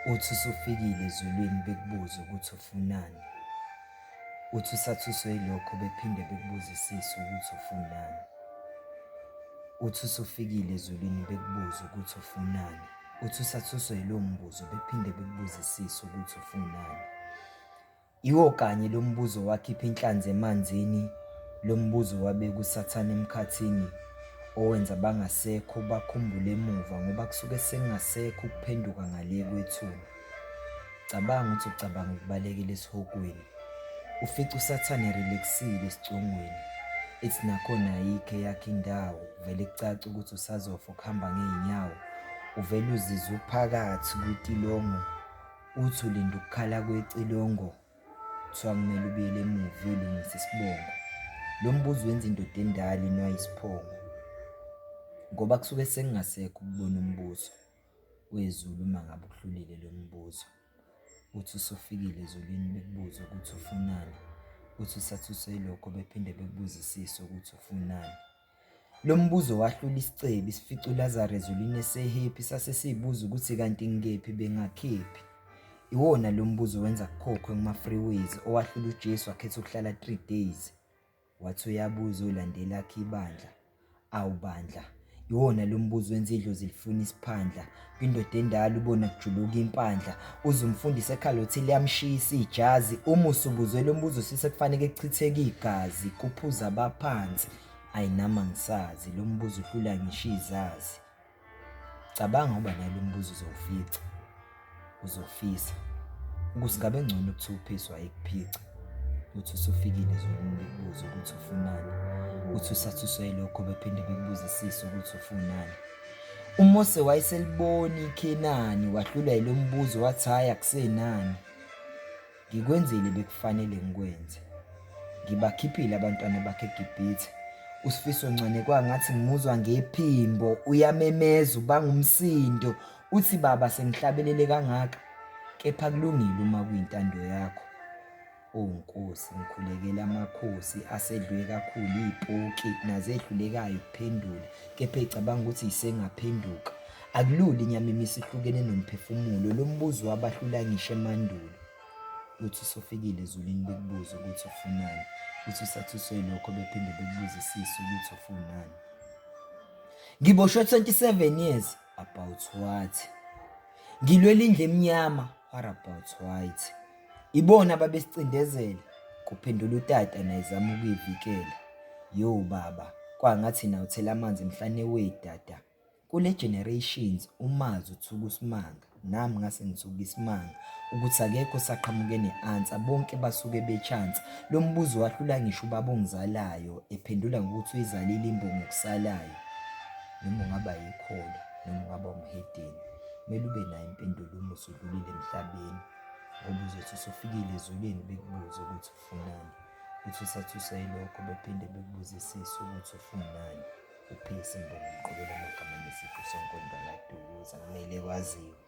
Uthi usufikile ezulwini bekubuze ukuthi ufunani. Uthi usathuswe yilokho bephinde bekubuzisise ukuthi ufunani. Uthi usufikile ezulwini bekubuze ukuthi ufunani. Uthi usathuswe yilowo mbuzo bephinde bekubuzisise ukuthi ufunani. Iwo kanye lo mbuzo owakhipha inhlanzi emanzini, lo mbuzo owabeka uSathane emkhathini, owenza abangasekho bakhumbule emuva ngoba kusuke sekungasekho ukuphenduka ngale kwethuna. Cabanga uthi ucabanga ukubalekela esihogweni, ufice uSathane erelaxile esicongweni, ethi nakhona ayikho eyakhe indawo, kuvele kucace ukuthi usazofa ukuhamba ngey'nyawo, uvele uzizwe uphakathi kwitilongo. Uthi ulinda ukukhala kwecilongo, kuthiwa kumele ubuyele emuva uyolungisa isibongo. Lo mbuzo wenza indoda endala inwaye isiphongo ngoba kusuke sekungasekho ukubona umbuso wezulu uma ngabe ukuhlulile lo mbuzo. Uthi usufikile ezulwini bekubuze ukuthi ufunani, uthi usathuswe yilokho bephinde bekubuzisise ukuthi ufunani. Lo mbuzo wahlula isicebi sifica uLazaro ezulwini esehappy sase sizibuza ukuthi kanti ngikephi bengakhephi. Iwona lo mbuzo wenza kukhokhwe kuma-freeways owahlula uJesu wakhetha ukuhlala 3 days. Wathi uyabuza olandela akhe ibandla. Awu bandla, iwona lo mbuzo wenza idlozi lifuna isiphandla. Kwindoda endala ubona kujuluka impandla. Uze umfundisi ekhala uthi liyamshisa ijazi. Uma usubuzwe lo mbuzo sise kufanele kuchitheke igazi kuphuza abaphansi. Ayi nami angisazi lo mbuzo uhlula ngisho izazi. Cabanga uba nalo mbuzo uzowufica. Uzofisa ukuthi ngabe ngcono kuthiwa uphiswa ayikuphica. Uthi usufikile ezulwini bekubuze ukuthi ufunani. Uthi usathuswe yilokho bephinde bekubuzisise ukuthi ufunani. UMose wayeselibona iKhenani wahlulwa yilo mbuzo wathi hhayi akusenani. Ngikwenzile bekufanele ngikwenze. Ngibakhiphile abantwana bakhe eGibhithe. USifiso Ncwane kwangathi ngimuzwa ngephimbo uyamemeza ubanga umsindo uthi baba sengihlabelele kangaka kepha kulungile uma kuyintando yakho. Oh Nkosi ngikhulekela amakhosi asedlwe kakhulu izipoki nazehlulekayo ukuphendula kepha ecabanga ukuthi isengaphenduka. Akulula inyama imise ihlukene nomphefumulo lo mbuzo wabahlula ngisho emandulo. Uthi usufikile ezulwini bekubuze ukuthi ufunani. Uthi usathuswe yilokho bephinde bekubuzisise ukuthi ufunani. Ngiboshwe 27 years about what? Ngilwela indlu emnyama what about white? Ibona ababesicindezela, kuphendula utata naye ezama ukuyivikela. Yo baba, kwangathi nawe uthela amanzi emhlane wedada. Kule generations umazi uthuka uSmanga, nami ngase ngithuka isimanga ukuthi akekho osaqhamuke ne-answer, bonke basuke bechansa. Lo mbuzo wahlula ngisho ubaba ongizalayo, ephendula ngokuthi uyizalile imbongi okusalayo. Noma ungaba yikholwa, noma ungaba umhedeni, kumele ube nayo impendulo uma usudlulile emhlabeni. Ngoba uzothi usufikile ezulwini bekubuze ukuthi ufunani. Uthi usathuswa yilokho bephinde bekubuzisise ukuthi ufunani. Uphisi Mbongo ngiqokela amagama nesiqu sonkondo kaDukuza kumele kwaziwe.